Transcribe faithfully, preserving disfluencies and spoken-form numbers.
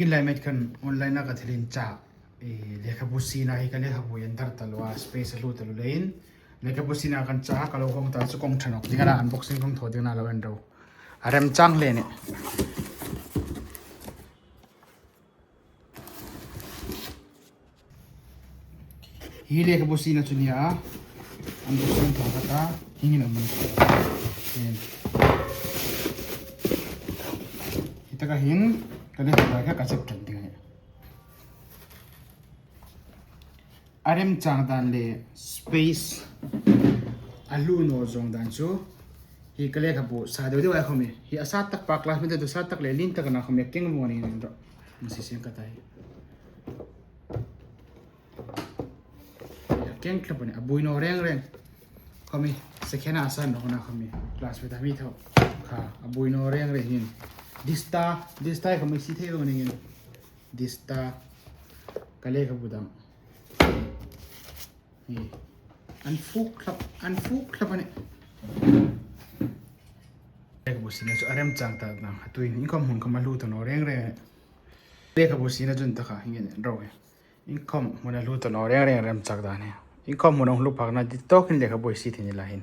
Hi lai met khan online-a ka thil inchah, eh, lekhabu siena hi ka lekhabu a dar ta lo a, space a hlu ta lo leiin, lekhabu siena kan chah a, ka lo hawng ta chu kong ṭha nawk ding a na, unboxing kong thaw ding a na, lo en ro. A remchang hle a nih. Hi lekhabu siena chu a nih a, unboxing thaw ka ta, hieng hin a um. Hieng. Hi taka hin, ka lekhabu kha ka chep ṭan ding a nih. A remchang dan le space a hlu naw zawng dan chu, hi ka lekhabu sa deu deu a khawm a nih. Hi a sa tak pa classmate tu sa tak le lien tak a na khawm a nih, keng vawng a ni naw ro. Masi seng ka ta hi. Keng thlap a nih, a buoi naw reng reng. Khawm a nih, second a sa naw na khawm a nih. Classmate a mi thaw. Kha, a buoi naw reng reng hin. Dista, dista khawm a nih, sie thei lo ning in. Dista. Ka lekhabu dang. Hi. An fuk thlap, an fuk thlap a nih. Lekhabu siena chu a remchang ta dan. A tuhin inkhawm hmun khawm a hlu ta naw reng reng. Lekhabu siena chun ta kha, hieng hin ro hi. Inkhawm hmun a hlu ta naw reng reng, remchang dan hi. Inkhawm hmun a hung hlu phak na, ti tawkin lekhabu sie thei a ni lai hin.